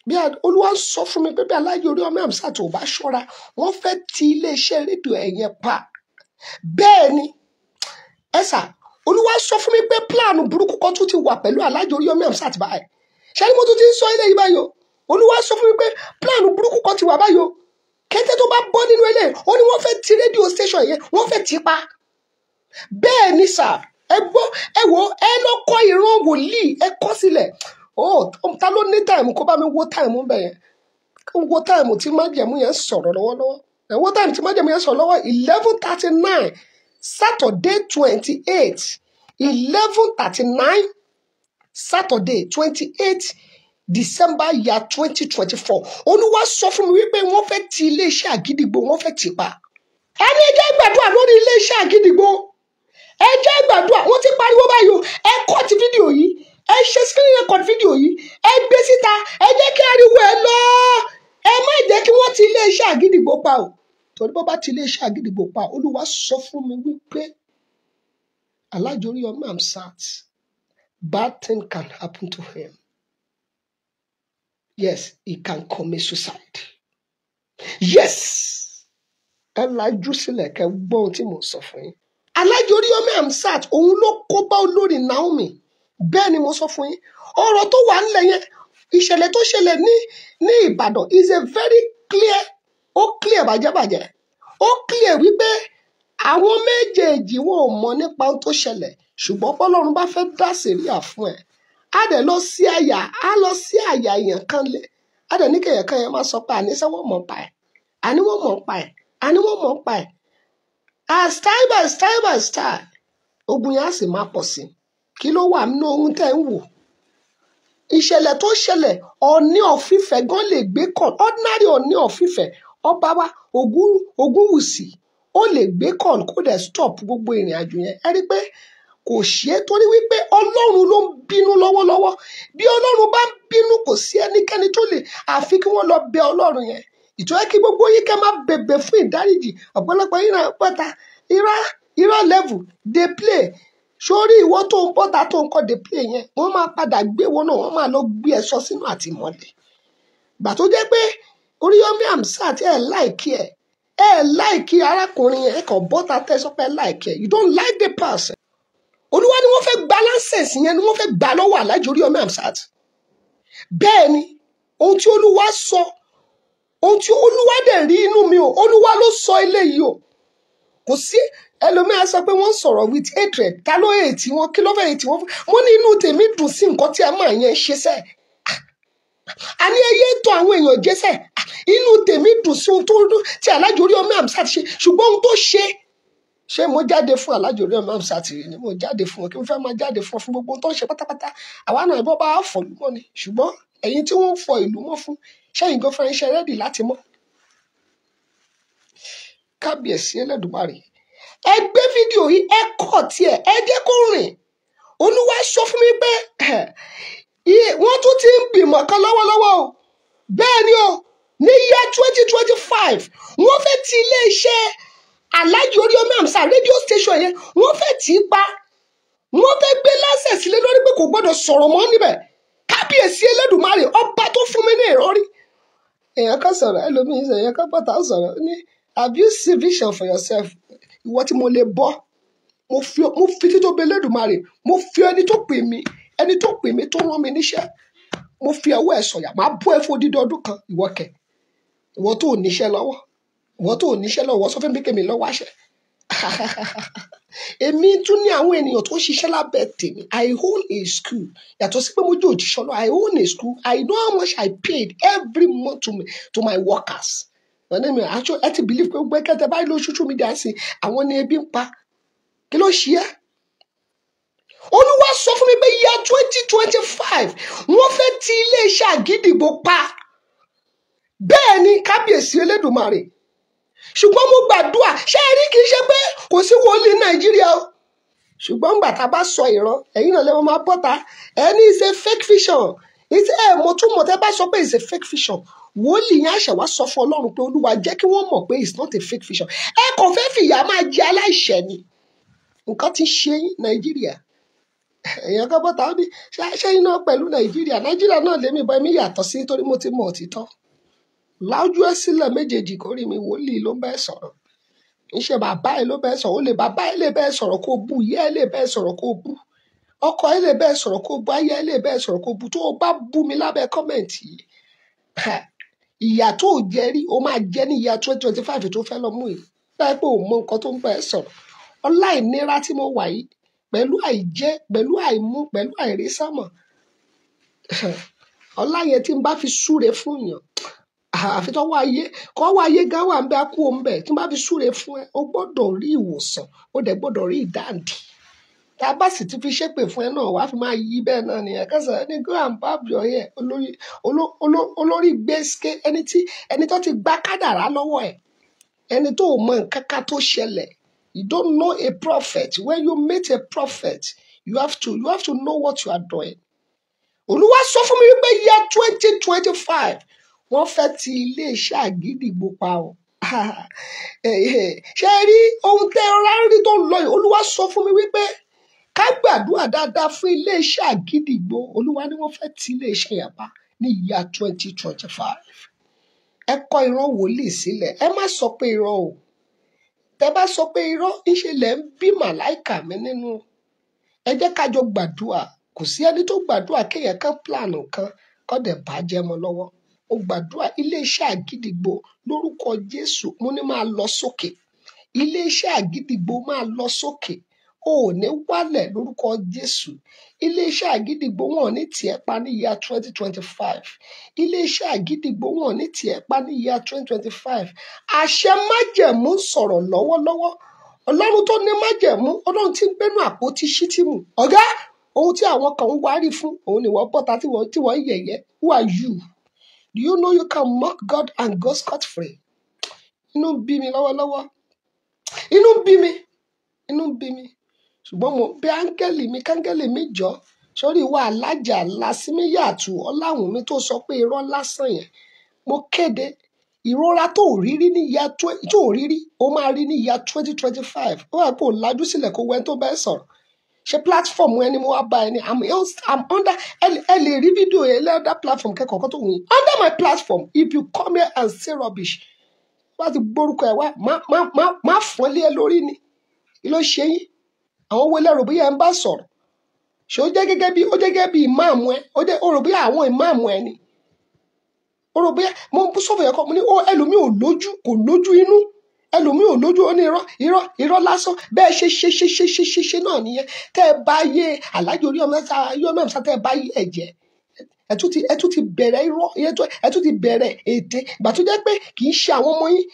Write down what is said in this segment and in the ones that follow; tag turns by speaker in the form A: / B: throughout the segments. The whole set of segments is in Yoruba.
A: Bí Olúwa sọ fún mi pé bí Alhaji Oríyọmí Hamzat ò bá ṣọ́ra, wọ́n fẹ́ ti iléeṣẹ́ rédíò ẹ̀ yẹn pa. Bẹ́ẹ̀ ni, ẹ sà, Olúwa sọ fún mi pé plan burúkú kan tún ti wà pẹ̀lú Alhaji Oríyọmí Hamzat báyìí. Ṣé ni mo tún ti ń sọ eléyìí báyìí o? Olúwa sọ fún mi pé plan burúkú kan ti wà báyìí o. Kété tó bá bọ́ nínú eléyìí, ó ní wọ́n fẹ́ ti rédíò station yẹn, wọ́n fẹ́ ti pa. Bẹ́ẹ̀ ni sà, ẹ gbọ́, ẹ wò, ẹ lọ kọ́ ìran wòlíì, ẹ kọ́ sílẹ̀. Oh, ta ló ní time kó bá mi wo time ń bẹ̀ yẹn? Kó wo time tí májẹ̀mú yẹn sọ̀rọ̀ lọ́wọ́lọ́wọ́. Ẹ wo time tí májẹ̀mú yẹn sọ̀rọ̀ lọ́wọ́, 11:39, Saturday 28, 11:39, Saturday 28 December year 2024. Olúwa sọ fún mi wípé wọ́n fẹ́ ti iléeṣẹ́ Àgídìgbò, wọ́n fẹ́ tì pa. Ẹni ẹ jẹ́ gbàdúrà lórí iléeṣẹ́ Àgídìgbò. Ẹ jẹ́ gbàdúrà, wọ́n ti pariwo báyìí o. Ẹ cut fídíò yìí, ẹ ṣe screen record fídíò yìí, ẹ gbé síta, ẹ jẹ́ kí ariwo ẹ lọ. Ẹ má jẹ́ kí wọ́n ti iléeṣẹ́ Àgídìgbò pa o. Torí bó bá ti iléeṣẹ́ Àgídìgbò pa, Olúwa sọ fún mi wípé Alhaji Oríyọmí Hamzat, bad thing can happen to him. Yes, he can commit suicide. Yes, ẹ lajú sílẹ̀ kẹ́ gbọ́ ohun tí mò ń sọ fún yín. Alhaji Oríyọmí Hamzat, òun ló kó bá olórí Naomi. Bẹ́ẹ̀ ni mo sọ fún yín. Ọ̀rọ̀ tó wà nílẹ̀ yẹn, ìṣẹ̀lẹ̀ tó ṣẹlẹ̀ ní Ìbàdàn is a very clear, ó clear bàjẹ́bàjẹ́. Ó clear wípé àwọn méjèèjì wọn ò mọ̀ nípa ohun tó ṣẹlẹ̀, ṣùgbọ́n bọ́lọ́run bá fẹ́ dá sẹ̀ríà fún ẹ, á dẹ̀ lọ sí àyà, á lọ sí àyà èèyàn kan lé, á dẹ̀ ní kéèyàn kan yẹn máa sọ pé àníṣe wọ́n mọ̀ pa ẹ̀, àní wọ́n mọ̀ pa ẹ̀, àní wọ́n mọ̀ pa ẹ̀. As time by time by time, ogun yẹn á sì máa pọ̀ sí. Kí ló wà nínú ohun tẹ́ ń wò? Ìṣẹ̀lẹ̀ tó ṣẹlẹ̀, Ọọ̀ni of Ifẹ̀ gan lè gbé call, ordinary Ọọ̀ni of Ifẹ̀, ọba wa Ògúnwùsì, ó lè gbé call kó dẹ̀ stop gbogbo ìrìn àjò yẹn. Ẹ rí pé kò ṣe é torí wípé Ọlọ́run ló ń bínú lọ́wọ́lọ́wọ́. Bí Ọlọ́run bá ń bínú, kò sí ẹnikẹ́ni tó lè àfi kí wọ́n lọ bẹ Ọlọ́run yẹn. Ìtọ́jú kí gbogbo yín kẹ́ máa bèbè fún ìdáríjì. Ọ̀pọ̀lọpọ̀ yín náà pẹ́ta irọ́ irọ́ level dey play. Sórí ìwọ tó ń bọ́ta tó ń kọ́ dey play yẹn, wọ́n máa padà gbé wọn náà, wọ́n máa lọ gbé ẹ sọ sínú àtìmọ́lé. Gbà tó jẹ́ pé Oríyọmí Hamzat ẹ̀ like ẹ̀, ẹ̀ like arákùnrin yẹn, ẹ̀ kàn bọ́ta tẹ́ sọ pé ẹ̀ like ẹ̀. You don't like the person. Olúwa ni wọ́n fẹ́ gba license yẹn, ni wọ́n fẹ́ gbà lọ́wọ́ Alhaji Oríyọmí Hamzat. Bẹ́ẹ̀ ni, ohun tí Olúwa sọ, ohun tí Olúwa dẹ̀ rí inú mi o, Olúwa ló sọ eléyìí o. Kò sí ẹlòmíà sọ pé wọ́n sọ̀rọ̀ with hatred. Ta ló hate wọn? Kí ló fẹ́ hate wọn fún? Mo ní inú tèmi dùn sí nǹkan tí a máa yẹn ṣe sẹ́. Àní ẹyẹ tó àwọn èèyàn jẹ́sẹ̀. Inú tèmi dùn sí ohun tó tí Alhaji Oríyọmí Hamzat ṣe, ṣùgbọ́n ohun tó ṣe, ṣé mo jáde fún Alhaji Oríyọmí Hamzat rí ni? Mo jáde fún wọn, kí n fẹ́ máa jáde fún ọ fún gbogbo ohun tó ń ṣe pátápátá. Àwa náà ìbọn bá fọ̀ lú mọ́ ni, ṣùgbọ́n ẹ̀yin tí wọ́n ń fọ ìlú mọ́ fún, ṣẹ́yìn gan fúnra iṣẹ́ ready láti mọ́. Kábíyèsí Ẹlẹ́dùmarè. Ẹ gbé fídíò yìí, ẹ kọ̀ tiẹ̀, ẹ jẹ́ kó rìn. Olúwa sọ fún mi pé wọ́n tún ti ń gbìmọ̀ kan lọ́wọ́lọ́wọ́ o. Bẹ́ẹ̀ ni o, ní year 2025, wọ́n fẹ́ ti iléeṣẹ́ Alhaji Oríyọmí Hamzat rédíò station yẹn, wọ́n fẹ́ tì í pa. Wọ́n fẹ́ gbé license lé lórí pé kò gbọ́dọ̀ sọ̀rọ̀ mọ́ níbẹ̀. Kábíyèsí Ẹlẹ́dùmarè, ọba tó fún mi ní ìrọ́rí. Èèyàn kan sọ̀rọ̀, ẹlòmíín sọ̀rọ̀, èèyàn kan bọ́ta sọ̀rọ̀, ní have you seen vision for yourself? Ìwọ tí mo lè bọ́, mo fi títóbi Ẹlẹ́dùmarè, mo fi ẹni tó pè mí, ẹni tó pè mí tó rán mi níṣẹ́, mo fi ọwọ́ ẹ̀ sọ̀yà, máa bọ́ ẹ fún odidi ọdún kan, ìwọ kẹ̀, ìwọ tó ò níṣẹ́ lọ́wọ́, ìwọ tó ò níṣẹ́ lọ́wọ́, sọ fún mi kémi lọ́wọ́ àṣẹ. Èmi tún ní àwọn ènìyàn tó ń ṣiṣẹ́ lábẹ́ tèmi. I own a school. Yàtọ̀ sí pé mo jẹ́ òjíṣẹ́ Ọlọ́run, I own a school. I know how much I paid every month to my workers. Wọ́n ní mi actually ẹ ti believe pé gbogbo ẹ̀kẹ́tẹ̀ báyìí ló social media sí àwọn ní ebi ń pa. Kí ló ṣe é? Olúwa sọ fún mi pé year 2025, wọ́n fẹ́ ti iléeṣẹ́ Àgídìgbò pa. Bẹ́ẹ̀ ni, kábíyèsí Elédùmarè. Ṣùgbọ́n mo gbàdúrà, ṣé ẹ rí, kì í ṣe pé kò sí wòlíì Nàìjíríà o. Ṣùgbọ́n ńgbà tá a bá sọ ìran, ẹ̀yin náà lẹ́wọ̀n máa bọ́ta. Ẹni is a fake vision. It's ẹ̀ mo tún mọ̀ tẹ́ bá sọ pé it's a fake vision. Wòlíì yẹn àṣà wá sọ fún Ọlọ́run pé Olúwa jẹ́ kí wọ́n mọ̀ pé it's not a fake vision. Ẹ kàn fẹ́ fìyà máa jẹ aláìṣẹ̀ ni. Nǹkan ti ṣe yín Nàìjíríà. Èèyàn kan bọ́ta ó ní ṣé iná pẹ̀lú Nàìjíríà, Nàìjíríà náà lèmi bọ́, èmi yàtọ̀ sí torí mo ti mọ̀ òtítọ́. Lájú ẹ sílẹ̀ méjèèjì kò rí mi, wòlíì ló ń bẹ́ sọ̀rọ̀. Ńṣe bàbá ẹ ló bẹ́ sọ̀rọ̀, ó lè bàbá ẹ lè bẹ́ sọ̀rọ̀ kó bú, ìyá ẹ lè bẹ́ sọ̀rọ̀ kó bú, ọkọ ẹ lè bẹ́ sọ̀rọ̀ kó bú, aya ẹ lè bẹ́ sọ̀rọ̀ kó bú. Tó o bá bú mi lábẹ́ comment yìí, ìyà tó o jẹ rí, o máa jẹ ní ìyà 2025 tó fẹ́ lọ mú yìí. Láì pé o mọ nǹkan tó ń bá ẹ sọ̀rọ̀. Ọlá ìnira tí mo wà yìí, pẹ̀lú àìjẹ, pẹ̀lú àìmú, pẹ̀lú àìrísàmọ̀, ọlá yẹn tí n bá fi súre fún yàn, àfi tọ́wọ́ ayé, kọ́wọ́ ayé gan wà ń bẹ kú òun bẹ̀, tí n bá fi súre fún ẹ, o gbọ́dọ̀ rí ìwòsàn, o dẹ̀ gbọ́dọ̀ rí ìdáǹdè. Tá a bá sì ti fi ṣépè fún ẹ náà, wàá fi máa yí bẹ́ẹ̀ náà nìyẹn. Kẹsàn án ní go and bob your hair. Olórí olórí gbèsè, ẹni tí ẹni tó ti gbá kádàrá lọ́wọ́ ẹ̀, ẹni tó mọ nǹkan ká tó ṣẹlẹ̀. You don't know a prophet. When you meet a prophet, you have to know what you are doing. Olúwa sọ fún mi wípé year 2025, wọ́n fẹ́ ti iléeṣẹ́ Àgídìgbò pa o. Ṣé ẹ rí ohun tẹ́ ẹ rárá rí tó ń lọ yìí? Olúwa sọ fún mi wípé ká gbàdúrà dáadáa fún iléeṣẹ́ Àgídìgbò. Olúwa ní wọ́n fẹ́ ti iléeṣẹ́ yẹn pa ní year 2025. Ẹ kọ ìran wòlíì sílẹ̀. Ẹ má sọ pé irọ́ o. Tẹ́ bá sọ pé irọ́, ńṣe lẹ̀ ń bí màláìkà mi nínú. Ẹ jẹ́ ká jọ gbàdúrà. Kò sí ẹni tó gbàdúrà kéèyàn kan plan kan kọ́ dẹ̀ bàjẹ́ mọ́ lọ́wọ́. Mo gbàdúrà iléeṣẹ́ Àgídìgbò lórúkọ Jésù, mo ní máa lọ sókè. Iléeṣẹ́ Àgídìgbò máa lọ sókè. O ò ní wálẹ̀ lórúkọ Jésù. Iléeṣẹ́ Àgídìgbò wọn ò ní tiẹ̀ pa ní year 2025. Iléeṣẹ́ Àgídìgbò wọn ò ní tiẹ̀ pa ní year 2025. Àṣẹ májẹ̀mú sọ̀rọ̀ lọ́wọ́lọ́wọ́. Ọlọ́run tó ní májẹ̀mú, Ọlọ́run tí ń gbénú àpótí ṣítìmù. Ọ̀gá, ohun tí àwọn kan ń wárí fún, òun ni wọ́n bọ́ta tí wọ́n ń yẹ̀yẹ́. Who are you? Do you know you can mock God and go scot free? Inú ń bí mi lọ́wọ́lọ́wọ́. Inú ń bí mi. Inú ń bí mi. Ṣùgbọ́n mo bí áńgẹ́lì mi, káńgẹ́lì mi jọ sórí ìwà alájà lásìmíyàtú ọláwùnmí tó sọ pé irọ́ lásán yẹn. Mo kéde ìrora tó ò rí rí ní ìyá tó ò rí rí, ó máa rí ní ìyá 2025. Ó wà pé ò lajú sílẹ̀ kó wẹ́n tó bẹ́ẹ̀ sọ̀rọ̀. Ṣé platform ẹni mo wá bá ẹni? I'm under ẹ lè rí fídíò yẹn lẹ́ọ̀dá platform kẹ́kọ̀ọ́ kan tó wù yín. Under my platform, if you come here and say rubbish, wá ti gbórúkọ ẹ wá, má fọ́n lé ẹ lórí ni. Kí ló ṣe yín? Àwọn wo lẹ́rù bóyá ẹ ń bá sọ̀rọ̀? Ṣé ó jẹ́ gẹ́gẹ́ bí ó jẹ́ gẹ́gẹ́ bí ìmáàmù ẹ? Ó jẹ́ ó rò bóyá àwọn ìmáàmù ẹ ni? Ó rò bóyá mo ń sọ̀rọ̀ yẹn kọ́, mo ní ó ẹlòmíì ò lójú, kò lójú inú. Ẹlòmíì ò lójú, ó ní irọ́, irọ́, irọ́ lásán. Bẹ́ẹ̀ ṣe ṣe ṣe ṣe ṣe ṣe ṣe náà nìyẹn. Tẹ́ ẹ bá yé Àlájì Oríyọmí Hamzat, tẹ́ ẹ bá yé ẹ̀jẹ̀. Ẹ tún ti bẹ̀rẹ̀ irọ́, ẹ tún ti bẹ̀rẹ̀ ète. Ìgbà tó jẹ́ pé kì í ṣe àwọn ọmọ yín.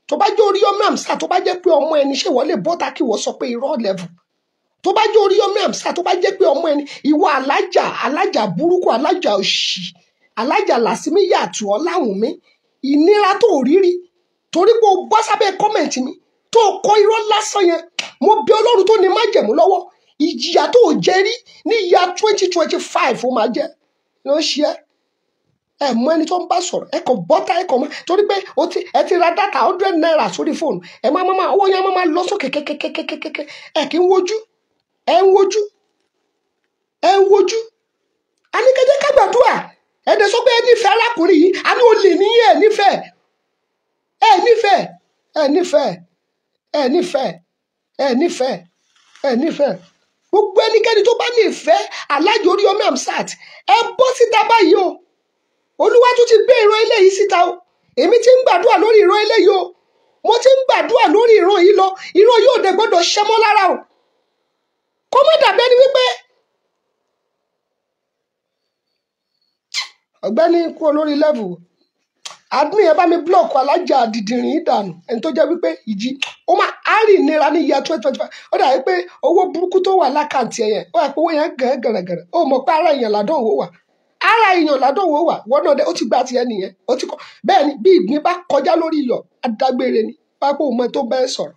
A: Tó bá jẹ́ Oríyọmí Hamzat, tó bá jẹ́ pé ọmọ ẹni, ṣé ìwọ lè bọ́ta kí ìwọ sọ pé irọ́ level? Tó bá jẹ́ Oríyọmí Hamzat, tó bá jẹ́ pé ọmọ ẹni, ìwọ alájà, alájà burúkú, alájà òṣì, alájà làsímíyàtú ọláwùnmí, ìnira tó rí rí torí pé o bọ́ sábẹ́ comment mi tó kọ irọ́ lásán yẹn, mo bí Ọlọ́run tó ní májẹ̀mú lọ́wọ́, ìjìyà tó jẹ rí ní ìyá 2025 ó máa jẹ́ ló ń ṣe é. Ẹ mọ ẹni tó ń bá sọ̀rọ̀, ẹ kàn bọ́tà, ẹ kàn mọ́ torí pé o ti ẹ ti ra data ₦100 sórí fóònù ẹ, máa owó yẹn máa lọ sókè kẹ́kẹ́kẹ́kẹ́kẹ́. Ẹ kì í wojú, ẹ ń wojú, ẹ ń wojú. Àníkẹ́jẹ́ ká gbàdúrà. Ẹ dẹ̀ sọ pé ẹ nífẹ̀ẹ́ arákùnrin yìí, a ní olè ní ẹ nífẹ̀ẹ́, ẹ nífẹ̀ẹ́, ẹ nífẹ̀ẹ́, ẹ nífẹ̀ẹ́, ẹ nífẹ̀ẹ́, ẹ nífẹ̀ẹ́. Gbogbo ẹnikẹ́ni tó bá nífẹ̀ẹ́ Aláàjì Oríyọmí Hamzat, ẹ bọ́ síta báyìí o. Olúwa tún ti gbé ìran eléyìí síta o. Èmi ti ń gbàdúrà lórí ìran eléyìí o. Mo ti ń gbàdúrà lórí ìran yìí lọ. Ìran yóò dẹ̀ gbọ́dọ̀ ṣẹ́ mọ́ lára o, kó má dàbí ẹni wípé ọ̀gbẹ́ni kú olórí level admin. Ẹ bá mi block alájà dìdìrín yìí dànù. Ẹni tó jẹ́ wípé ìjì ó máa á rì nira ní ìyá 2025. Ó dàbí pé owó burúkú tó wà l'account ẹ̀ yẹn, ó wà pé owó yẹn gẹ̀rẹ́gẹ̀rẹ̀. Ó mọ̀ pé ara èèyàn làdánwò wà, ara èèyàn làdánwò wà. Wọ́n náà dé ó ti gba tiẹ̀ nìyẹn, ó ti kọ́ bẹ́ẹ̀ ni. Bí ìgbín bá kọjá lórí iyọ̀, adágbére ni pápá òun mọ tó bẹ́ẹ̀ sọ̀rọ̀.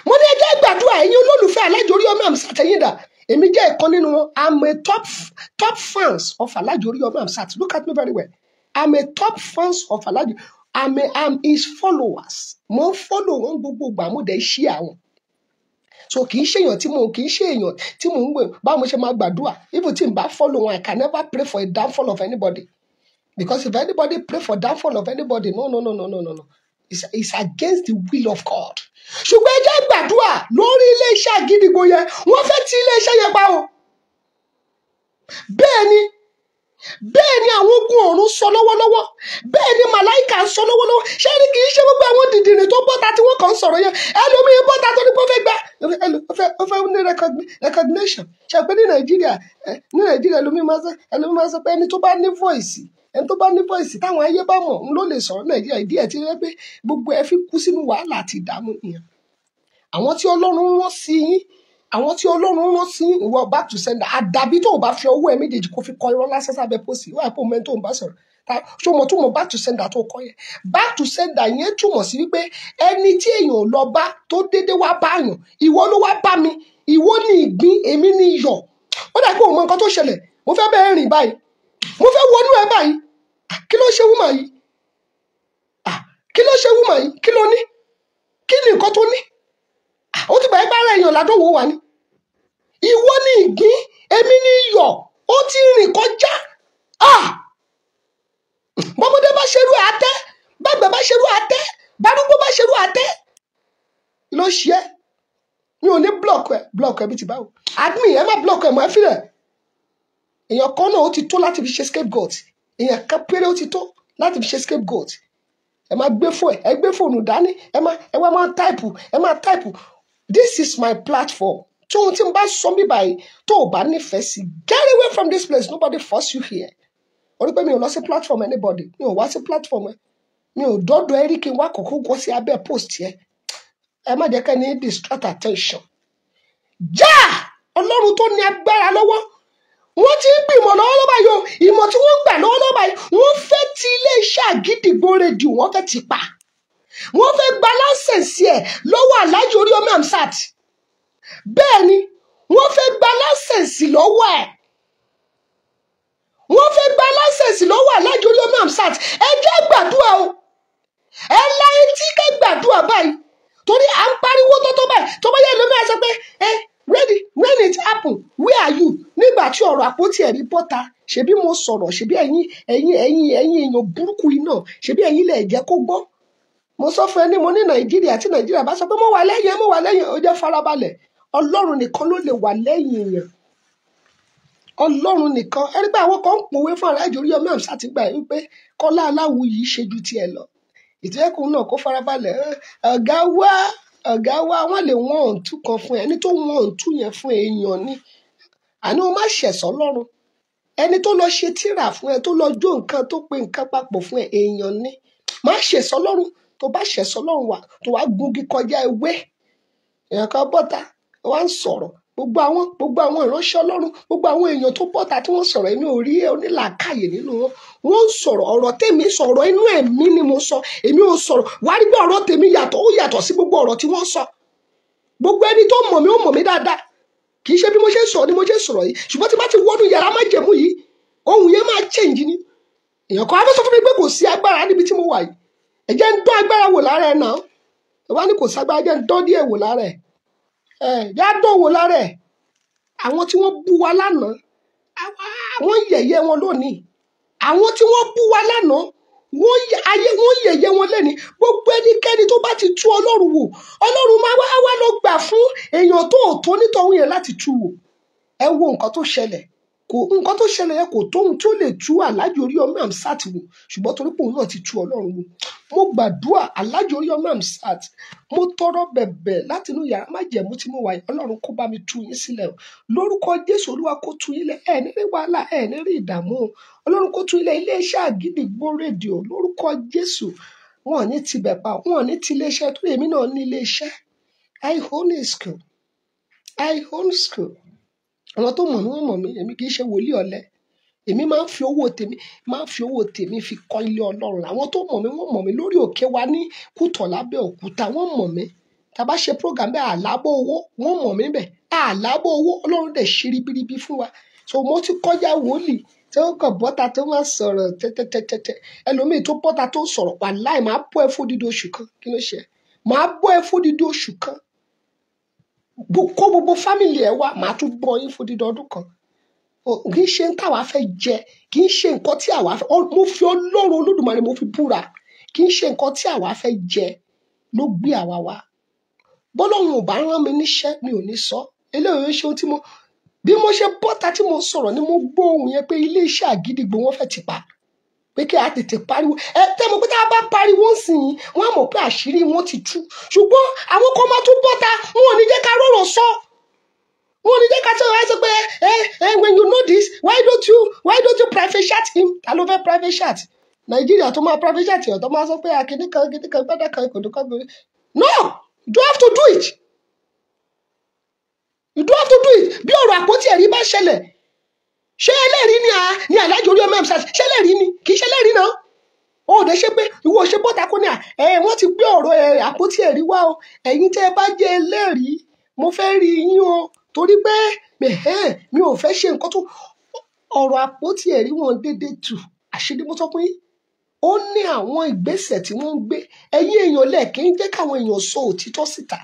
A: Mo ní ẹ jẹ́ gbàdúrà. Ẹ̀yin olólùfẹ́ Aláàjì Oríyọmí Hamzat, ẹ̀yin dà? Èmi jẹ́ ìkan nínú wọn. I'm a top top fans of Aláàjì Oríyọmí Hamzat. Look at me very well. I'm a top fans of Aláàjì. I'm his followers. Mo ń follow wọn gbogbo ìgbà, mo dẹ̀ ṣí àwọn. So kì í ṣe èèyàn tí mò ń kì í ṣe èèyàn tí mò ń gbè. Báwo mo ṣe máa gbàdúrà? Even tí n bá follow wọn, I can never pray for a downfall of anybody, because if anybody pray for downfall of anybody, no, no, no, no, no, no, no, it's against the will of God. Ṣùgbọ́n ẹ jẹ́ gbàdúrà lórí iléeṣẹ́ Àgídìgbò yẹn. Wọ́n fẹ́ ti iléeṣẹ́ yẹn pa o. Bẹ́ẹ̀ ni, bẹ́ẹ̀ ni àwọn ogun ọ̀run sọ lọ́wọ́lọ́wọ́, bẹ́ẹ̀ ni màláìkà ń sọ lọ́wọ́lọ́wọ́. Ṣé ní kì í ṣe gbogbo àwọn dìdìrì tó bọ́ta tí wọ́n kàn ń sọ̀rọ̀ yẹn? Ẹlòmíín bọ́ta tó ní pé ó fẹ́ gba, ó fẹ́ ní recognition. Ṣe pé ní Nàìjíríà, ní Nàìjíríà, ẹlòmíín máa sọ pé ẹni tó bá ní voice, ẹni tó bá ní voice táwọn ayé bá mọ̀ ń ló lè sọ̀rọ̀ Nàìjíríà. Ìdí ẹ̀ ti rẹ́ pé gbogbo ẹ fi kú sínú wàhálà àti ìdààmú nìyẹn. Àwọn tí Ọlọ́run rán sí yín, àwọn tí Ọlọ́run rán sí ìwọ, back to sender. Àdàbí tó o bá fi ọwọ́ ẹ méjèèjì kó fi kọ irọ́ lásán sábẹ́ post, ìwọ àpò mẹ́rin tó ń bá sọ̀rọ̀. Ṣó mo túmọ̀ back to sender tó kọ yẹn? Back to sender yẹn túmọ̀ sí wípé ẹni tí èèyàn lọ bá tó dédé wá bá yàn, ìwọ ló wá bá mi, ìwọ ní ìgbín, èmi ní iyọ̀. Ó dà pé òun mọ nǹkan tó ṣẹlẹ̀. Mo fẹ́ bẹ́ẹ̀ rìn báyìí, mo fẹ́ wọnú ẹ báyìí. Kí ló ṣe woman yìí? Kí ló ṣe woman yìí? Kí ló ní? Kí ni nǹkan tó ní? Ó ti gbà ẹ́ bára èèyàn ládùúgbò wà ní. Ìwọ ní ìgbín, èmi ní iyọ̀, ó ti rìn kọjá. Bọ́mọdé bá ṣerú àtẹ́, bàgbà bá ṣerú àtẹ́, bàdúgbò bá ṣerú àtẹ́, ló ṣe é. Mi ò ní block ẹ, block ẹ bí ti báwo. Admin, ẹ má block ẹ mọ́, ẹ fílẹ̀. Èèyàn kan náà ó ti tó láti fi ṣe scapegoat. Èèyàn kan péré ó ti tó láti fi ṣe scapegoat. Ẹ máa gbé fóònù, ẹ gbé fóònù dání, ẹ máa, ẹ wá máa type, ẹ máa type. This is my platform. Tí ohun tí n bá sọ mí báyìí tó o bá nífẹ̀ẹ́ sí, get away from this place. Nobody force you here. Orí pé mi ò lọ sí platform anybody, mi ò wá sí platform ẹ, mi ò dọ́dọ̀ ẹ rí kí n wá kókó kó sí abẹ́ post yẹ. Ẹ má jẹ́ kẹ́ni distract attention. Já Ọlọ́run tó ní agbára lọ́wọ́, wọ́n ti ń gbìmọ̀ lọ́wọ́lọ́wọ́ báyìí o. Ìmọ̀ tí wọ́n ń gbà lọ́wọ́lọ́wọ́ báyìí, wọ́n fẹ́ ti iléeṣẹ́ Àgídìgbò rédíò, wọ́n fẹ́ ti pa, wọ́n fẹ́ gba license ẹ̀ lọ́wọ́ Alhaji Oríyọmí Hamzat. Bẹ́ẹ̀ ni, wọ́n fẹ́ gba license lọ́wọ́ ẹ̀, wọ́n fẹ́ gba license lọ́wọ́ Alhaji Oríyọmí Hamzat. Ẹ jẹ́ gbàdúrà o, ẹ la etí kẹ́ gbàdúrà báyìí, torí à ń pariwo tó báyìí. Tó bá yẹ lómi, ẹ sọ pé ẹ ready. When it happen, where are you? Nígbà tí ọ̀rọ̀ àpótí ẹ̀rí bọ́ta, ṣebí mo sọ̀rọ̀? Ṣebí ẹ̀yin ẹ̀yin ẹ̀yin ẹ̀yin èèyàn burúkú yìí náà, ṣebí ẹ̀yin lẹ̀ jẹ́ kó gbọ́. Mo sọ fún ẹ ní, mo ní Nàìjíríà, tí Nàìjíríà bá sọ pé mo wà lẹ́yìn ẹ, mo wà lẹ́yìn, ó jẹ́ farabalẹ̀. Ọlọ́run nìkan ló lè wà lẹ́yìn èèyàn, Ọlọ́run nìkan. Ẹni pé àwọn kan ń pòwe fún Alhaji Oríyọmí Hamzat gbà wípé Kọ́lá Aláwù yìí ṣe ju tiẹ̀ lọ. Ìtẹ́kùn náà kó farabalẹ̀. Ọ̀gá wa, ọ̀gá wa, wọ́n lè wọ́n òǹtú kan fún ẹ. Ẹni tó wọ́n òǹtú yẹn fún èèyàn ni àní o má ṣẹ̀sọ́ lọ́rùn. Ẹni tó lọ ṣe tírà fún ẹ, tó lọ jó nǹkan, tó pe nǹkan papọ̀ fún ẹ, èèyàn ni. Má ṣẹ̀sọ́ lọ́rùn. Tó bá ṣẹ̀sọ́ lọ́rùn wà tó wá gungi kọjá ewé. Èèyàn kan bọ́ta wá ń sọ̀rọ̀, gbogbo àwọn ìránṣẹ́ Ọlọ́run, gbogbo àwọn èèyàn tó bọ́ta tí wọ́n sọ̀rọ̀, èmi ò rí onílàákàyè nínú wọn. Wọ́n ń sọ̀rọ̀, ọ̀rọ̀ tèmi sọ̀rọ̀, inú ẹ̀mí ni mo sọ, èmi ò sọ̀rọ̀. Wàá rí pé ọ̀rọ̀ tèmi yàtọ̀, ó yàtọ̀ sí gbogbo ọ̀rọ̀ tí wọ́n sọ. Gbogbo ẹni tó mọ̀ mí, ó mọ̀ mí dáadáa. Kì í ṣe bí mo ṣe ń sọ̀rọ̀ ni mo ṣe ń sọ̀rọ̀ yìí, ṣùgbọ́n tí bá ti wọnú yàrá májẹ̀mú yìí, ohùn yẹn máa change ni. Èèyàn kan á fẹ́ sọ fún mi pé kò sí agbára níbi tí mo wà yìí. Ẹ jẹ́ ń dán agbára wò lára ẹ̀ náà. Ẹ wá ní kò ságbára, jẹ́ ń dán díẹ̀ wò lára ẹ̀. Ẹ yá dán wò lára ẹ̀. Àwọn tí wọ́n bú wa lánàá, wọ́n yẹ̀yẹ́ wọn lónìí. Àwọn tí wọ́n bú wa lánàá, wọ́n ayé wọ́n yẹ̀yẹ́ wọn lẹ́ni. Gbogbo ẹnikẹ́ni tó bá ti tú Ọlọ́run wò, Ọlọ́run máa wá lọ gbà fún èèyàn tó tó nítọ̀hún yẹn láti tú wò. Ẹ wo nǹkan tó ṣẹlẹ̀. Kò nǹkan tó ṣẹlẹ̀ yẹn kò tóhun tó lè tú Alhaji Oríyọmí Hamzat wò, ṣùgbọ́n torí pé òun náà ti tú Ọlọ́run wò, mo gbàdúrà, Alhaji Oríyọmí Hamzat, mo tọrọ bẹ̀bẹ̀ láti inú yàrá májẹ̀mú tí mo wà yìí, Ọlọ́run kó bá mi tú yín sílẹ̀ o. Lórúkọ Jésù, Olúwa kó tú yín lẹ̀. Ẹ ní rí wàhálà, ẹ ní rí ìdààmú o. Ọlọ́run kó tú yín lẹ̀. Iléeṣẹ́ Àgídìgbò rédíò, lórúkọ Jésù, wọn ò ní tibẹ̀ pa, wọn ò ní ti iléeṣẹ́ tó. Èmi náà ní iléeṣẹ́. I own a school, I own school. Àwọn tó mọ̀ mí, wọ́n mọ̀ mí. Èmi kì í ṣe wòlíì ọ̀lẹ. Èmi máa ń fi owó tèmi, máa ń fi owó tèmi fi kọ́ ilé Ọlọ́run. Àwọn tó mọ̀ mí, wọ́n mọ̀ mí lórí òkè wa ní Kútọ̀ lábẹ́ òkúta, wọ́n mọ̀ mí. Tá a bá ṣe program bẹ́ẹ̀, àlábọ̀ owó, wọ́n mọ̀ mí bẹ́ẹ̀, àlábọ̀ owó. Ọlọ́run dẹ̀ ṣe ribiribi fún wa. So mo ti kọjá wòlíì tí ó kàn bọ́ta tó máa sọ̀rọ̀ tẹ́tẹ́tẹ́tẹ́. Ẹlòmíì tó bọ́ta tó sọ̀rọ̀, wàláì, máa bọ́ ẹ fódìdí oṣù kan. Kí ló ṣe? Máa bọ́ ẹ fódìdí oṣù kan. Kó gbogbo family ẹ wá, màá tún bọ́ yín fún dídán ọdún kan. Kì í ṣe ń táwa fẹ́ jẹ, kì í ṣe nǹkan tí àwa fẹ́. Mo fi Ọlọ́run Olódùmarè mo fi búra, kì í ṣe nǹkan tí àwa fẹ́ jẹ ló gbé àwa wá. Bọ́lọ́run ò bá rán mi níṣẹ́, mi ò ní sọ. Eléyìí ń ṣe ohun tí mo, bí mo ṣe bọ́ta tí mo sọ̀rọ̀ ni mo gbọ́ ohùn yẹn pé iléeṣẹ́ Àgídìgbo wọ́n fẹ́ ti pa, pé kí a tètè pariwo. Ẹ tẹ́ mọ̀ pé tá a bá pariwo ń sìn yín, wọ́n á mọ̀ pé àṣírí wọn ti tú. Ṣùgbọ́n àwọn kan máa tún bọ́ta, wọn ò ní jẹ́ ká rọ̀rọ̀ sọ. Wọn ò ní jẹ́ ká sọ̀rọ̀. Ẹ sọ pé ẹ when you know this, why don't you private chat him? Ta ló fẹ́ private chat? Nàìjíríà tó máa private chat yàn tó máa sọ pé akíní kan kíní kan gbọ́dọ̀ kan kòdó kan gbọ́dọ̀. No, you don't have to do it. You don't have to do it. Bí ọ̀rọ̀ àpótí ẹ̀rí bá ṣẹlẹ̀, ṣé ẹlẹ́rìí ni a ní Alhaji Oríyọmí Hamzat? Ṣé ẹlẹ́rìí ni? Kì í ṣe ẹlẹ́rìí náà. Ó dẹ̀ ṣe pé ìwọ ṣe bọ́ta kó ní à ẹ wọ́n ti gbé ọ̀rọ̀ ẹ àpótí ẹ̀rí wá o. Ẹ̀yin tẹ́ ẹ bá jẹ́ ẹlẹ́rìí, mo fẹ́ rí yín o, torí pé mi ò fẹ́ ṣe nǹkan tó ọ̀rọ̀ àpótí ẹ̀rí wọn dédé tù. Àṣírí mo sọ fún yín, ó ní àwọn ìgbésẹ̀ tí wọ́n ń gbé. Ẹ̀yin èèyàn lẹ̀ kí ń jẹ́ káwọn èèyàn sọ òtítọ́ síta.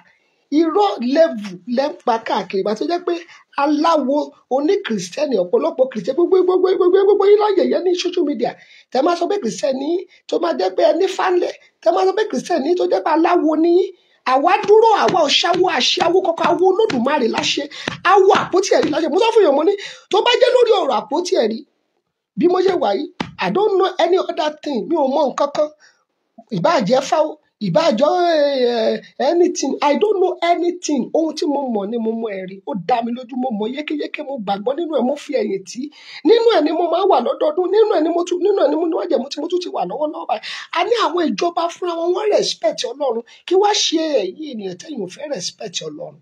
A: Irọ́ lẹ́vù lẹ́ ń pa káàkiri. Ìgbà tó jẹ́ pé aláwo oní kìrìsìtẹ́nì, ọ̀pọ̀lọpọ̀ kìrìsìtẹ́nì gbogbo gbogbo gbogbo gbogbo yín lọ́yẹ̀yẹ́ ní social media, tẹ máa sọ pé kìrìsìtẹ́nì tó máa jẹ́ pé ẹni fánlẹ̀, tẹ máa sọ pé kìrìsìtẹ́nì tó jẹ́ pé aláwo ní yín. Àwa dúró, àwa ò ṣáwó àṣẹ awo kọ́kọ́, awo Olódùmarè láṣẹ, awo àpótí ẹ̀rí láṣẹ. Mo sọ fún yàn, mo ní tó bá jẹ́ lórí ọ̀rọ̀ àpótí ẹ̀rí, bí mo ṣe wà yìí, I don't know any other thing. Mi ò mọ nǹkan kan, ìbáà jẹ́ fáwọ́, ìbáà jẹ́ anything, I don't know anything. Ohun tí mo mọ̀ ni mo mọ ẹ̀rí, ó dá mi lójú, mo mọ̀ yékéyéké, mo gbàgbọ́ nínú ẹ̀, mo fi ẹ̀yìn tì í. Nínú ẹ̀ ni mo máa ń wà lọ́dọọdún, nínú ẹ̀ ni mo tún, nínú ẹ̀ ni mo níwájú mo tí mo tún ti wà lọ́wọ́lọ́wọ́ báyìí. A ní àwọn ìjọba fúnra wọn, wọ́n respect Ọlọ́run. Kí wá ṣe ẹ̀yin ènìyàn tẹ́yìn ò fẹ́ respect Ọlọ́run?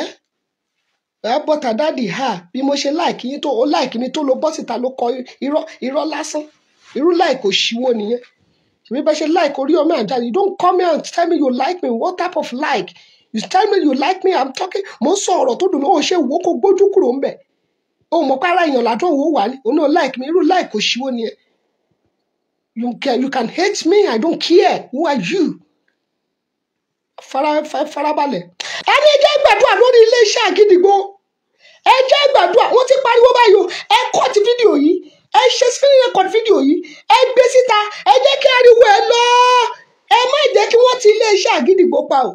A: Ẹ́ ẹ bọ́ta daddy ha, bí mo ṣe like yín tó, ó like mi tó, ló bọ́ síta ló kọ irọ́, irọ́ lásán. Irú like òṣìwò nìyẹn? Ṣèbí bá ṣe like Oríyọmí Hamzat, you don't come here and tell me you like me. What type of like? You tell me you like me, I'm talking, mo ń sọ ọ̀rọ̀ tó dùn mí, ó ṣe wò ó kó gbójú kúrò ń bẹ̀. Ó mọ̀ pé ara èèyàn làdún òwò wà ní, òun náà like me, irú like òṣìwò nìyẹn? You can hate me, I don't care. Who are you? Farabalẹ̀. Ẹni jẹ́ gbàdúrà lórí iléeṣẹ́ Àgídìgbò. Ẹ jẹ́ gbàdúrà, wọ́n ti pariwo báyìí o. Ẹ cut fídíò yìí, ẹ ṣe screen record fídíò yìí, ẹ gbé síta, ẹ jẹ́ kí ariwo ẹ lọ. Ẹ má jẹ́ kí wọ́n ti iléeṣẹ́ Àgídìgbò pa o.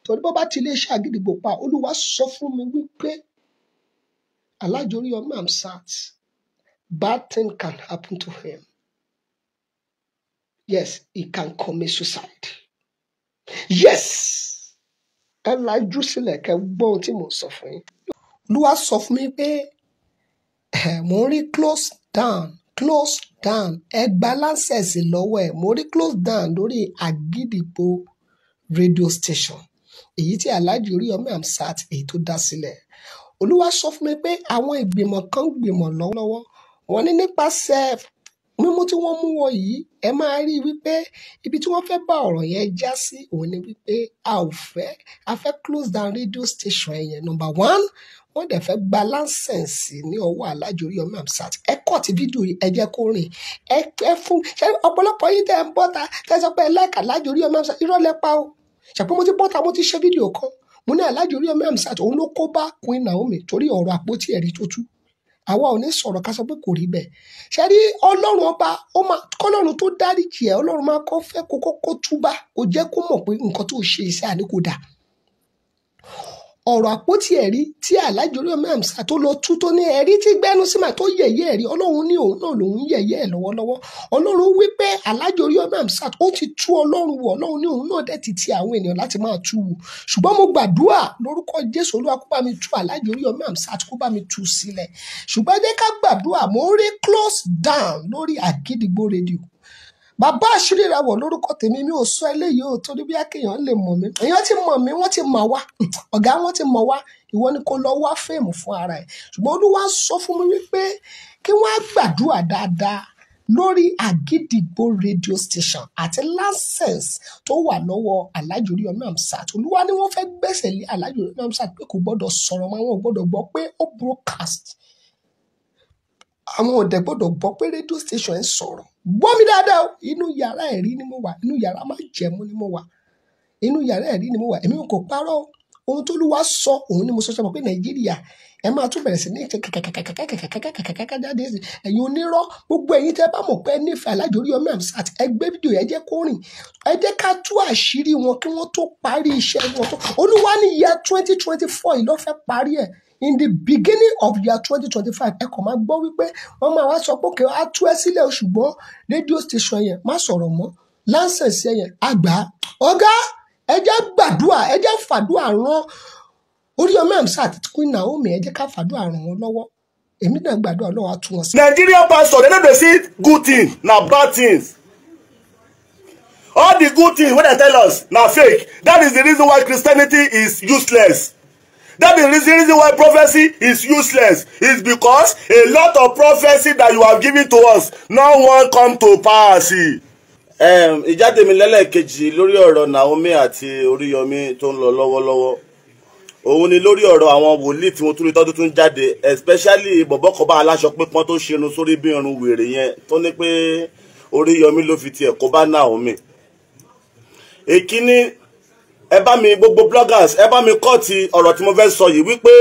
A: Torí bó bá ti iléeṣẹ́ Àgídìgbò pa, Olúwa sọ fún mi wípé Alhaji Oríyọmí Hamzat, bad thing can happen to him. Yes, he can commit suicide. Yes, ẹ lajú sílẹ̀ kẹ́ gbọ́ ohun tí mò ń sọ fún yín. Olúwa sọ fún mi pé mò ń rí close down, close down. Ẹ gba license lọ́wọ́ ẹ̀. Mo rí close down lórí Àgídìgbò radio station, èyí tí Alhaji Oríyọmí Hamzat èyí tó dá sílẹ̀. Olúwa sọ fún mi pé àwọn ìgbìmọ̀ kan ń gbìmọ̀ lọ́wọ́lọ́wọ́. Wọ́n ní nípasẹ̀ mímú tí wọ́n mú wọn yìí, ẹ máa rí i wípé ibi tí wọ́n fẹ́ bá ọ̀rọ̀ yẹn já sí òun ni wípé a ò fẹ́, a fẹ́ close down radio station yẹn, number one. Wọ́n dẹ̀ fẹ́ gba license ní ọwọ́ Alhaji Oríyọmí Hamzat. Ẹ cut fídíò yìí, ẹ jẹ́ kó rìn. Ẹ fún ṣe ọ̀pọ̀lọpọ̀ yìí tẹ́ ń bọ́ta, tẹ́ sọ pé ẹ like Alhaji Oríyọmí Hamzat, irọ́ lẹ pa o. Ṣàpé mo ti bọ́ta, mo ti ṣe fídíò kan, mo ní Alhaji Oríyọmí Hamzat òun ló kó bá Queen Naomi torí ọ̀rọ̀ àpótí ẹ̀rí tó tú. Àwa ò ní sọ̀rọ̀ ká sọ pé kò rí bẹ́ẹ̀. Ṣe rí Ọlọ́run ọba, ó máa kọ́lọ́run tó dáríjì ẹ̀, Ọlọ́run máa kọ́ fẹ́ kó kọ́kọ́ túbá, kó jẹ́ kó mọ̀ pé nǹkan tó ṣe iṣẹ́ àní kò dáa. Ọ̀rọ̀ àpótí ẹ̀rí tí Alhaji Oríyọmí Hamzat tó lọ tú, tó ní ẹ̀rí tí gbẹ́nu sí mà tó yẹ̀yẹ́ ẹ̀rí, Ọlọ́run ní òun náà lòun yẹ̀yẹ́ ẹ̀ lọ́wọ́lọ́wọ́. Ọlọ́run wí pé Alhaji Oríyọmí Hamzat ó ti tú Ọlọ́run wọ̀. Ọlọ́run ní òun náà dẹ̀ ti ti àwọn ènìyàn láti máa tú wò. Ṣùgbọ́n mo gbàdúrà lórúkọ Jésù, Olúwa kó bá mi tú Alhaji Oríyọmí Hamzat, kó bá mi tú sílẹ̀. Ṣùgbọ́n jẹ́ ká gbàdúrà. Mo rí close down lórí Àgídìgbò rédíò. Bàbá àṣírí ìràwọ̀ lórúkọ tèmi. Mi ò sọ eléyìí o torí bí akéèyàn lè mọ̀ mí. Èèyàn ti mọ̀ mí, wọ́n ti mọ̀ wá, ọ̀gá wọn ti mọ̀ wá. Ìwọ ni kó lọ wá fame fún ara ẹ̀. Ṣùgbọ́n Olúwa sọ fún mi wípé kí wọ́n á gbàdúrà dáadáa lórí Àgídìgbò radio station àti license tó wà lọ́wọ́ Alhaji Oríyọmí Hamzat. Olúwa ní wọ́n fẹ́ gbẹ́sẹ̀ lé Alhaji Oríyọmí Hamzat pé kò gbọ́dọ̀ sọ̀rọ̀ mọ́, àwọn ò gbọ́dọ̀ gbọ́ pé ó broadcast, àwọn ọ̀dẹ̀ gbọ́dọ̀ gbọ́ pé radio station ń sọ̀rọ̀. Gbọ́ mi dáadáa o, inú yàrá ẹ̀rí ni mo wà, inú yàrá májẹ̀mú ni mo wà. Inú yàrá ẹ̀rí ni mo wà. Èmi kò parọ́ o. Ohun tó Olúwa sọ òun ni mo sọ. Sọ pé Nàìjíríà, ẹ máa tún bẹ̀rẹ̀ sí ní kàkàkàkàkàkàkàkàkàkà jáde. Ẹ̀yin onírọ́, gbogbo ẹ̀yin tẹ́ bá mọ̀ pé ẹ nífẹ̀ẹ́ Alhaji Oríyọmí Hamzat, ẹ gbé fídíò yẹn, jẹ́ kó rìn. Ẹ jẹ́ ká tú àṣírí wọn kí wọ́n tó parí iṣẹ́ wọn tó Olúwa ní year 2024 yìí ló fẹ́ parí ẹ̀. In the beginning of year 2025, ẹ kàn máa gbọ́ wípé wọ́n máa wá sọ pé kí á tú ẹ sílẹ̀ o, ṣùgbọ́n rédíò station yẹn, má sọ̀rọ̀ mọ́, license yẹn àgbà ọ̀gá. Ẹ jẹ́ gbàdúrà, ẹ jẹ́ fàdúrà rán Oríyọmí Hamzat, Queen Naomi. Ẹ jẹ́ ká fàdúrà ràn wọ́n lọ́wọ́. Èmi náà gbàdúrà, Ọlọ́run á tú wọn sí.
B: Nigerian pastor, they no dey see good thing, na bad things. All the good things wey dem tell us na fake. That is the reason why Christianity is useless. That is the reason why prophecy is useless. Is because a lot of prophecy that you have given to us no wan come to pass.
C: Ìjáde mi lẹ́lẹ́kejì lórí ọ̀rọ̀ Naomi àti Oríyọmí tó ń lọ lọ́wọ́lọ́wọ́, òun ni lórí ọ̀rọ̀ àwọn wòlíì tí mo tún rí tọ́dún tún jáde, especially bọ̀bọ́ kan bá aláṣọ pípọ́n tó ṣerun sórí bí irun wèrè yẹn, tó ní pé Oríyọmí ló fi tiẹ̀ kó bá Naomi. Èkíní, ẹ bá mi, gbogbo bloggers, ẹ bá mi kọ́ ti ọ̀rọ̀ tí mo fẹ́ sọ yìí, wípé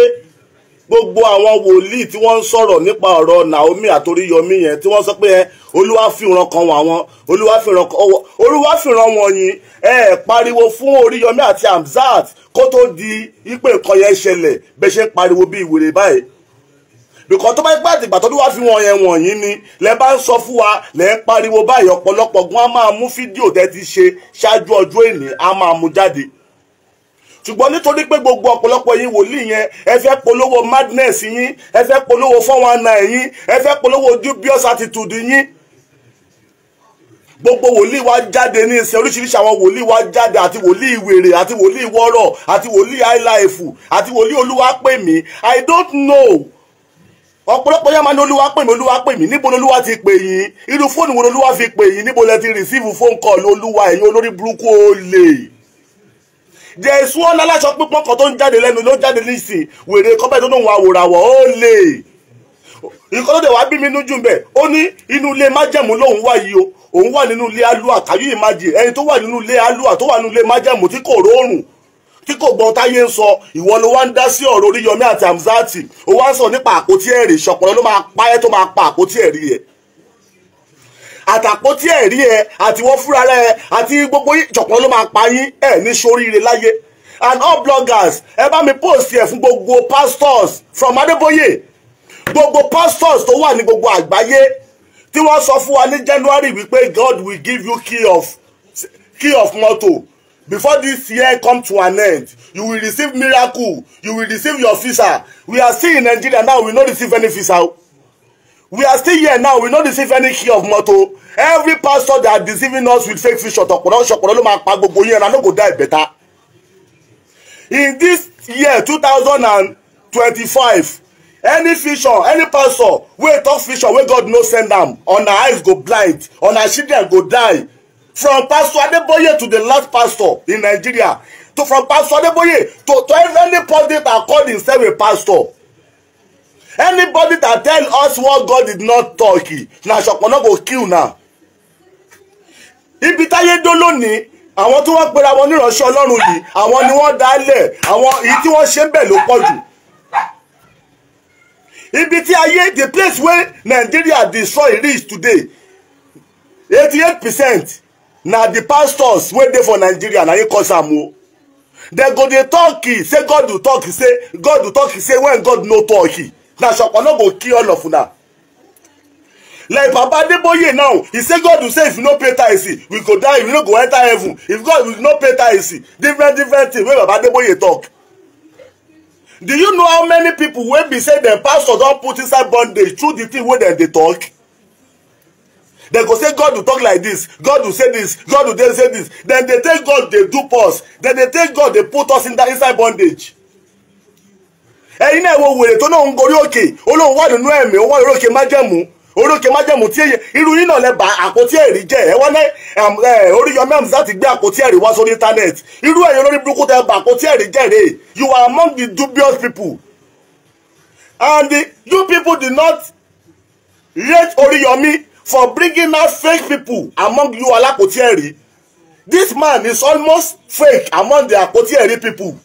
C: gbogbo àwọn wòlíì tí wọ́n ń sọ̀rọ̀ nípa ọ̀rọ̀ Naomi àtoríyọmí yẹn, tí wọ́n sọ pé ẹ Olúwa fìran kan wọ́n, àwọn Olúwa fìran wọ̀nyí, ẹ pariwo fún Oríyọmí àti Hamzat kó tó di ipe nǹkan yẹn ṣẹlẹ̀, bẹ́ẹ̀ ṣe ń pariwo bí ìwèrè báyìí. Because tó bá gbà àtìgbà tó wá fi wọn yẹn wọ̀nyí ni lẹ bá ń sọ fún wa, lẹ ń pariwo báyìí, ọ̀pọ̀lọpọ̀ gan á máa mú fídíò tẹ́ ti ṣe ṣáájú ọjọ́ èní, á máa mú jáde. Ṣùgbọ́n nítorí pé gbogbo ọ̀pọ̀lọpọ̀ yín wòlíì yẹn, ẹ fẹ́ polówó madness yín, ẹ fẹ́ polówó 419 yín, ẹ fẹ́ polówó dubious attitude yín, gbogbo wòlíì wa jáde ní ìsìn. Oríṣiríṣi àwọn wòlíì wa jáde, àti wòlíì wèrè, àti wòlíì wọ́rọ̀, àti wòlíì highlife, àti wòlíì Olúwa pè mí. I don't know. Ọ̀pọ̀lọpọ̀ yẹn máa ní Olúwa pè mí, Olúwa pè mí. Níbo lolúwa ti pè yín? Irú fóònù wo lolúwa fi pè yín? Níbo lẹ ti receive phone call Olúwa? Ẹ̀yin olórí burúkú olè, Jésù ọ̀nà aláṣọ pípọ́n kan tó ń jáde lẹ́nu ló jáde nísìn, wèrè kọ́bẹ̀ tó lóun àwòràwọ̀ ó lè nǹkan tó dẹ̀ wá bí mi nú jù ń bẹ̀. Ó ní inú ilé májẹ̀mú lòun wà yìí o, òun wà nínú ilé alúà. Can you imagine ẹni tó wà nínú ilé alúà, tó wà nínú ilé májẹ̀mú, tí kò róòrùn, tí kò gbọ́n táyé ń sọ? Ìwọ ló wá ń dá sí ọ̀rọ̀ Oríyọmí àti Hamzat, ó wá ń sọ nípa àpótí ẹ̀rí. Ṣọ̀pọ̀lọ́ ló máa pa ẹ́, tó máa pa àpótí ẹ̀rí ẹ̀, àtàpótí ẹ̀rí ẹ̀, àti wọ́n fúnra rẹ̀, àti gbogbo yín. Ṣọ̀pọ̀lọ́ ló máa pa yín, ẹ̀ ní soríire láyé. And all bloggers, ẹ bá mi post ẹ̀ fún gbogbo pastors from Adébóyè, gbogbo pastors tó wà ní gbogbo àgbáyé, tí wọ́n sọ fún wa ní January wípé God will give you key of motor before this year come to an end, you will receive miracle, you will receive your visa. We are still in Nigeria now, we no receive any visa. We are still here now, we no receive any key of motor. Every pastor that are deceiving us with fake vision, ọ̀pọ̀lọpọ̀, ṣọ̀pọ̀lọ́ ló máa pa gbogbo yín, and I no go die better. In this year 2025, any vision, any pastor wey talk vision wey God no send am, una eyes go blind, una children go die. From Pastor Adeboye to the last pastor in Nigeria, to from Pastor Adeboye to anybody that call himself a pastor, anybody that tell us what God did not talk, na ṣọ̀pọ̀nà go kill na. Ibi táyé dó lónìí, àwọn tí wọ́n pera wọn níránṣẹ́ Ọlọ́run yìí, àwọn ni wọ́n dálẹ̀. Àwọn èyí tí wọ́n ṣe ń bẹ̀ ló pọ̀ jù. Ibi tí ayé, the place wey Nigeria destroy reach today, 88% na the pastors wey dey for Nigeria na im cause am o. Dem go dey talk say God do talk, say God do talk, say when God no talk, na ṣọ̀pọ̀nà go kill all of una. Like Baba Adeboye now, he say God will say if you no pay tithe, we go die, we no go enter heaven if God will no pay tithe. Different different thing wey Baba Adeboye talk. Do you know how many people wey be say dem pastor don put inside bondage through the thing wey dem dey talk? Dem go say God will talk like this, God will say this, God will dey say this. Dem dey take God dey dupe us. Dem dey take God dey put us in that inside bondage. Ẹ̀yin náà, wo wèrè tó náà ń gorí òkè, ó lóun wà nínú ẹ̀mí, ó wà lórí òkè májẹ̀mú, orí òkè májẹ̀mú. Tí èyí irú yín náà lẹ bá àpótí ẹ̀rí jẹ́. Ẹ wọ́n ní Oríyọmí Hamzat ti gbé àpótí ẹ̀rí wá sórí internet. Irú ẹ̀yin olórí burúkú tẹ bá àpótí ẹ̀rí jẹ́ rèé. You are among the dubious people, and you people did not rate Oríyọmí for bringing out fake people among you alápótí ẹ̀rí.
B: This man is almost fake among the Àpótí Ẹ̀rí people.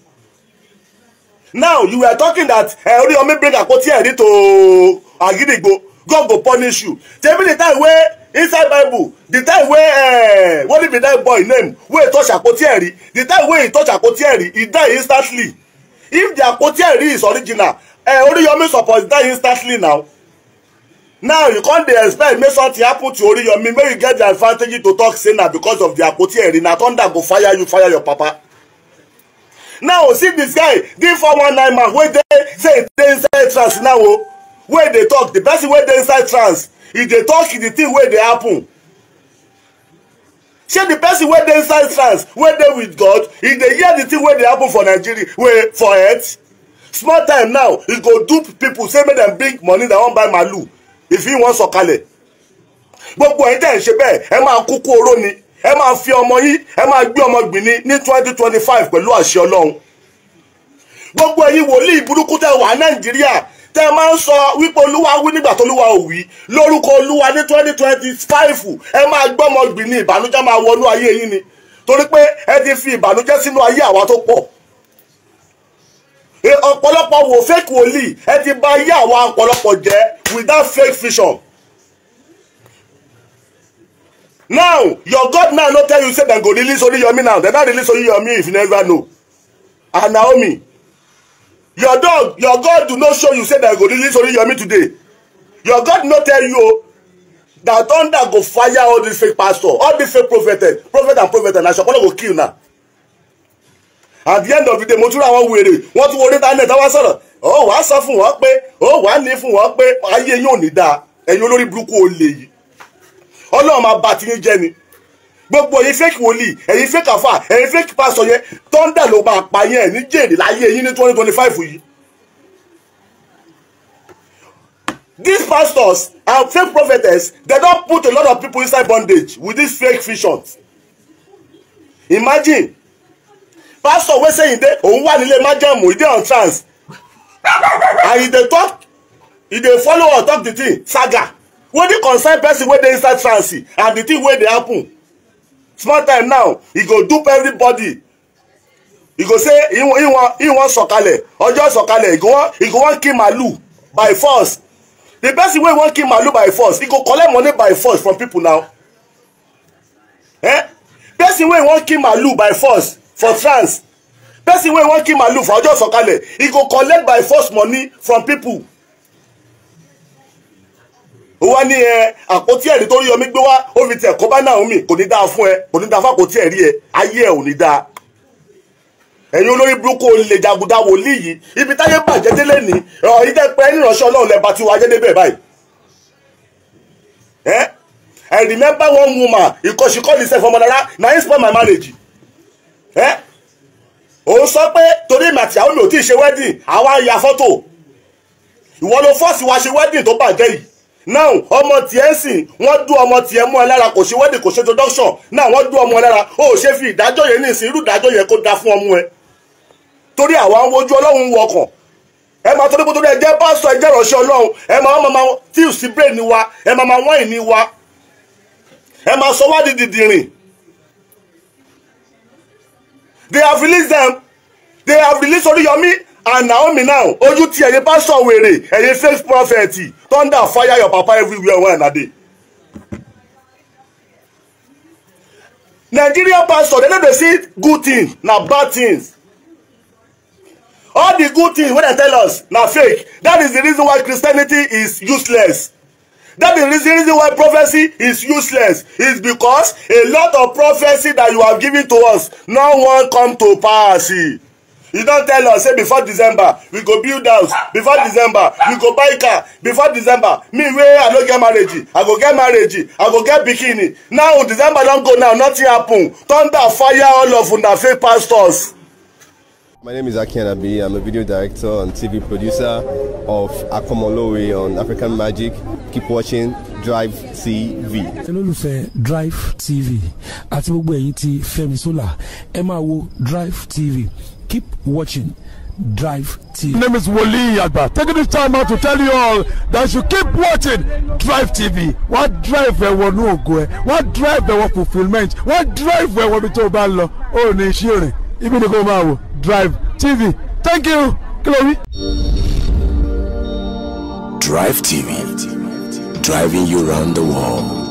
B: Now you were talking that Oriyomi bring Àpótí Ẹ̀rí to Agidigbo, God go punish you. Tell me the time wey inside Bible, the time wey what be that boy name wey touch Àpótí Ẹ̀rí, the time wey he touch Àpótí Ẹ̀rí, he die instantly. If the Àpótí Ẹ̀rí is original, Oriyomi suppose die instantly now. Now you can't dey expect make something happen to Oriyomi, make you get the advantage to talk say na because of the Àpótí Ẹ̀rí, na thunder go fire you, fire your papa. Now see this guy, this 419 man wey dey say e dey inside trance now o, wey dey talk, the person wey dey inside trance, e dey talk the thing wey dey happen. Shey the person wey dey inside trance, wey dey with God, e dey hear the thing wey dey happen for Nigeria, wey for earth. Small time now, e go dupe people say make dem bring money dem wan buy màlúù. If he wan sọ̀kalẹ̀. Gbogbo ẹ̀yin tẹ́ ń ṣe bẹ́ẹ̀, ẹ máa kúkú oró ni, ẹ máa fi ọmọ yín, ẹ máa gbé ọmọ gbìn ní ní 2025 pẹ̀lú àṣẹ Ọlọ́run. Gbogbo ẹ̀yin wòlíì burúkú tẹ́ wà Nàìjíríà, tẹ́ máa ń sọ wípé Olúwa wí nígbà tÓlúwa ò wí, lórúkọ Olúwa ní 2025, ẹ máa gbé ọmọ gbìn ní, ìbànújẹ́ máa wọnú ayé yín ni. Torí pé ẹ ti fi ìbànújẹ́ sínú ayé àwa tó pọ̀. Ọ̀pọ̀lọpọ̀ wò fake wòlíì, ẹ ti bà ayé àwa ọ̀pọ̀lọpọ̀ jẹ́ with that fake vision. Now, your God now no tell you say dem go release Oriyomi now. Dem don release Oriyomi if you never know. And Naomi, your dog, your God do not show you say dem go release Oriyomi today. Your God no tell you that thunder go fire all these fake pastor, all these fake prophet, prophet and prophet, and Asokolo go kill now. At the end of the day, mo tún ra àwọn wèrè, wọ́n tún wọlé internet, wọ́n sọ̀rọ̀. Ó wàá sọ fún wọn pé, ó wàá ní fún wọn pé ayé yín ò ní dáa, ẹ̀yin olórí burúkú olè yìí. Ọlọ́run máa bà tiyín jẹ́ ni. Gbogbo ẹ̀yin fake wòlíì, ẹ̀yin fake àfà, ẹ̀yin fake pastor yẹn, thunder ló máa pa yẹn ní jèrè láyé yín ní 2025 yìí. These pastors and fake prophetess, they don put a lot of people inside bondage with these fake visions. Imagine, pastor wey say he dey, òun wà nílé májẹ̀mú, he dey on trance. And he dey talk, he dey follow or talk the thing, saga. Wey dey concern person wey dey inside trance and the thing wey dey happen. Small time now, he go dupe everybody. He go say he wan sọ̀kalẹ̀, ọjọ́ sọ̀kalẹ̀, he go wan kill màlúù by force. The person wey wan kill màlúù by force, he go collect money by force from people now. Eh? Person wey wan kill màlúù by force for trance, person wey wan kill màlúù for ọjọ́ sọ̀kalẹ̀, he go collect by force money from people. Ó wá ní ẹ àpótí ẹ̀rí tó Oríyọmí gbé wá, ó fi tiẹ̀ kó bá Naomi, kò ní dáa fún ẹ, kò ní dáa fún àpótí ẹ̀rí ẹ, ayé ẹ ò ní dáa. Ẹ̀yin olórí burúkú olè jàgùdà wòlíì yìí, ibi táyé bàjẹ́ délé ní, ọ̀rọ̀ yìí tẹ́ pé ẹni ìránṣẹ́ Ọlọ́run lẹ́ba tí wàá jẹ́ débẹ̀ báyìí. I remember one woman, because she called herself Ọmọlára, na him spoil my marriage. Òun sọ pé torí èmi àti ìyàwó mi ò tí ì ṣe wedding, àwa ya fọ́tò. Ìwọ ló fọ́ọ̀sì wa ṣe wedding tó bàjẹ́ yìí. Now ọmọ tiẹ̀ ń sìn, wọ́n dún ọmọ tiẹ̀ mú ẹ lára, kò ṣe wedding, kò ṣe introduction. Now wọ́n dún ọmọ ẹ lára, ó ṣe fi ìdájọ́ yẹn ní ìsìn, irú ìdájọ́ yẹn kó da fún ọmọ ẹ. Torí àwa ń wojú Ọlọ́run wọ ọkàn. Ẹ máa torí pé torí ẹ jẹ́ pásítọ̀, ẹ jẹ́ ìránṣẹ́ Ọlọ́run, ẹ máa máa tí ò sí brain ni wa, ẹ máa máa wáìn ni wa, ẹ máa sọ wá di dìdìrìn. They have released them. They have released Oriyomi and Naomi now. Ojú ti ẹ̀yin pásítọ̀ wèrè, ẹ̀yin fake prophet, thunder fire your papa everywhere when na dey. Nigerian pastor, they no dey see good things, na bad things. All the good things wey dem tell us na fake. That is the reason why Christianity is useless. That is the reason why prophecy is useless. It's because a lot of prophecy that you have given to us, no one come to pass. You don tell us say before December we go build house, before December we go buy car, before December me wey I no get marriage, I go get marriage, I go get bikini. Now December don go now, nothing happen. Thunder fire all of una fake pastors.
D: My name is Aki Anabi. I'm a video director and TV producer of Akomolowe on African Magic. Keep watching Drive TV.
E: Olólùfẹ́ Drive TV àti gbogbo ẹ̀yin tí Fẹ́mi Sola, ẹ máa wo Drive TV. Keep watching Drive TV.
F: My name is Wole Agba. Taking this time out to tell you all that you keep watching Drive TV. Wọ́n drive ẹ wọnú ògo ẹ, wọ́n drive ẹ wọ fulfilment, wọ́n drive ẹ wọ ibi tó o bá lọ, ó ní iṣẹ́ rìn, ibi ni kò máa wò Drive TV. Thank you. Kí ló wí?
G: Drive TV, driving you round the world.